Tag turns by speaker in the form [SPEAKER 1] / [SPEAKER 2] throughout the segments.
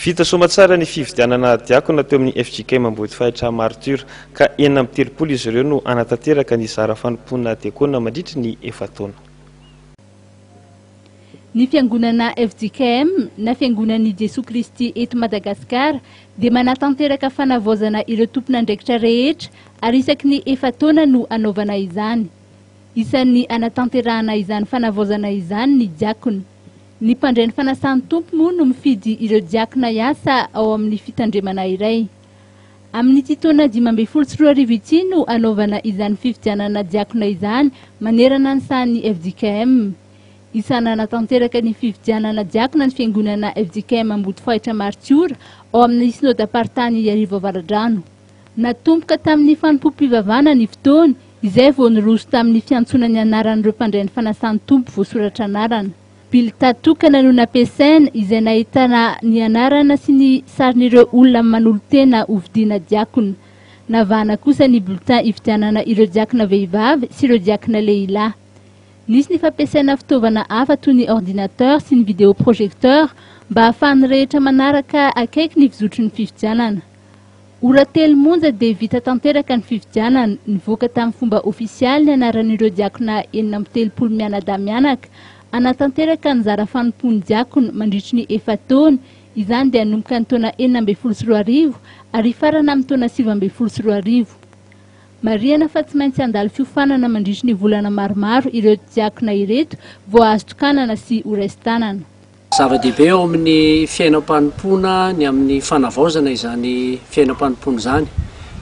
[SPEAKER 1] Vita soamatsara ny fifidianana diakona teo amin'ny FJKM Ambodifahitra Martyrs ka 36 izy ireo no hanatanteraka ny zara fanompoana diakona mandritry ny efa-taona.
[SPEAKER 2] Ny fiangonana fjkm na Fiangonan'i Jesoa Kristy eto Madagasikara dia manatanteraka fanavaozana ireo tompon'andraikitra rehetra ary isaky ny efa-taona no anaovana izany. Isan'ny anatanterahana izany fanavaozana izany ny diakona. Ny mpandray ny fanasan'ny Tompo moa no mifidy ireo diakona hiasa ao amin'ny fitandremana iray. Amin'ity taona 2015 ity no anaovana izany fifidianana diakona izany manerana ny sahan'ny fjkm. Isan'ny nanatanteraka ny fifidianana diakona ny fiangonana fjkm Ambodifahitra Martiora ao amin'ny synodam-paritany Iarivo Avaradrano. Natomboka tamin'ny fanompoam-pivavahana ny fotoana, izay vao niroso tamin'ny fiantsoana ny anaran'ireo mpandray ny fanasan'ny Tompo voasoratra anarana. Bulletin tokana no nampiasaina izay nahitana ny anarana sy ny sarin'ireo olona manolo-tena hofidiana diakona. Navahana kosa ny bulletin hifidianana ireo diakona vehivavy sy ireo diakona lehilahy. Nisy ny fampiasaina fitaovana hafa toy ny ordinateur sy ny vidéo projecteur mba hahafahan'ny rehetra manaraka akaiky ny fizotry ny fifidianana. Ora telo monja dia vita tanteraka ny fifidianana, nivoaka tamin'ny fomba ofisialy ny anaran'ireo diakona 36 mianadahy mianaka hanatanteraka ny zara fanompoan'ny diakona mandritry ny efa-taona, izany dia hanomboka ny taona 2016 ary hifarana amin'ny taona 2019. Marihana fa tsy maintsy handalo fiofanana mandritry ny volana maromaro ireo diakona ireto vao azo tokanana sy horaisin-tanana.
[SPEAKER 3] Zava-dehibe eo amin'ny fiainam-panompoana ny amin'ny fanavaozana izany fiainam-panompoana izany.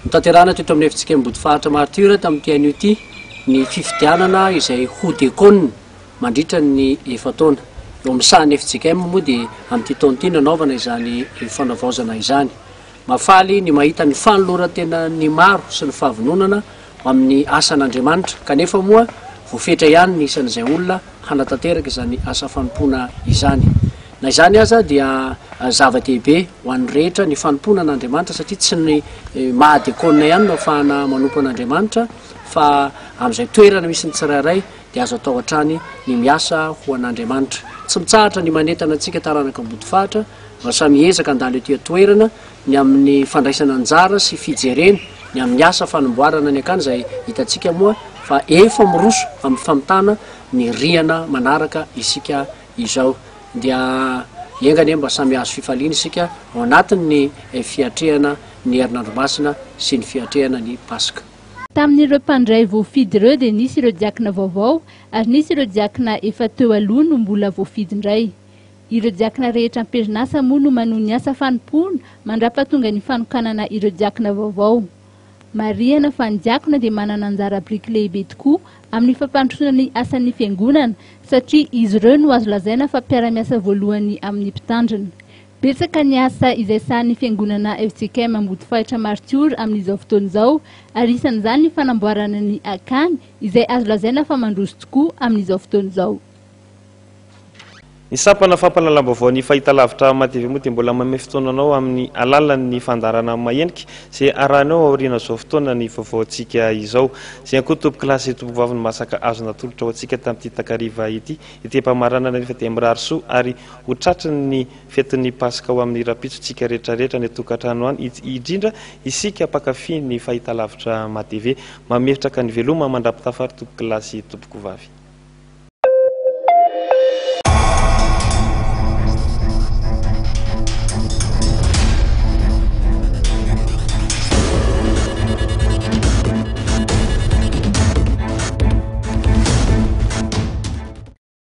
[SPEAKER 3] Notanterahina teto amin'ny FJKM Ambodifaritra Martyrs tamin'ity anio ity ny fifidianana izay ho dekônina mandritra ny efa-taona. Eo amin'ny sahan'ny FJKM moa dia amin'ity taona ity no anaovana izany fanavaozana izany. Mahafaly ny mahita ny fanoloran-tenan'ny maro sy ny fahavononana ho amin'ny asan'Andriamanitra, kanefa moa voafetra ihany ny isan'izay olona hanatanteraka izany asa fanompoana izany. Na izany aza dia zava-dehibe ho an'ny rehetra ny fanompoana an'Andriamanitra satria tsy ny maha dekôna ihany no ahafahana manompo an'Andriamanitra fa amin'izay toerana misy ny tsirairay dia azo atao hatrany ny miasa ho an'Andriamanitra. Tsy mitsahatra ny manentana antsika taranaka Ambodifahatra mba samy hiezaka handalo ety an-toerana ny amin'ny fandraisana anjara sy fijerena ny amin'ny asa fanamboarana ny akany izay hitantsika moa fa efa miroso amin'ny famitana ny rihana manaraka isika izao dia enga anie mba samy hahazo fifaliana isika ao anatin'ny fiatrehana ny herinandro masina sy ny fiatrehana ny Paska.
[SPEAKER 2] Tamin'ireo mpandray voafidy ireo dia nisy ireo diakona vaovao ary nisy ireo diakona efa teo aloha no mbola voafidy indray. Ireo diakona rehetra am-perinasa moa no manohy ny asa fanompoana mandrapatonga ny fanokanana ireo diakona vaovao. Marihana fa ny diakona dia manana anjara biriky lehibe tokoa amin'ny fampandrosoana ny asan'ny fiangonana satria izy ireo no azo lazaina fa mpiara-miasa voalohany amin'ny mpitandrina. Betsaka ny asa izay sahanin'ny fiangonana fjkm Ambodifahitra Martiora amin'izao fotoana izao ary isan'izany ny fanamboarana ny akany izay azo lazaina fa mandroso tokoa amin'izao fotoana izao.
[SPEAKER 1] Ny sampana fampahalalam-baovaon'ny fahitalavitra Matv moa dia mbola manome fotoana anao amin'ny alalan'ny fandaharana Mahenika izay arahinao aorian'izao fotoana ny vaovaontsika izao. Izay ihany koa tompokolahy sy tompokovavy no masaka azo natolotra ho antsika tamin'ity takariva ity. Ety am-pamaranana anefa dia mirary soa ary ho tratry ny fetin'ny Paska ho amin'ny rahampitso tsika rehetra rehetra any an-tokantrano any, indrindra isika mpankafy ny fahitalavitra Matv. Mametraka ny veloma mandra-pitafa ry tompokolahy sy tompokovavy.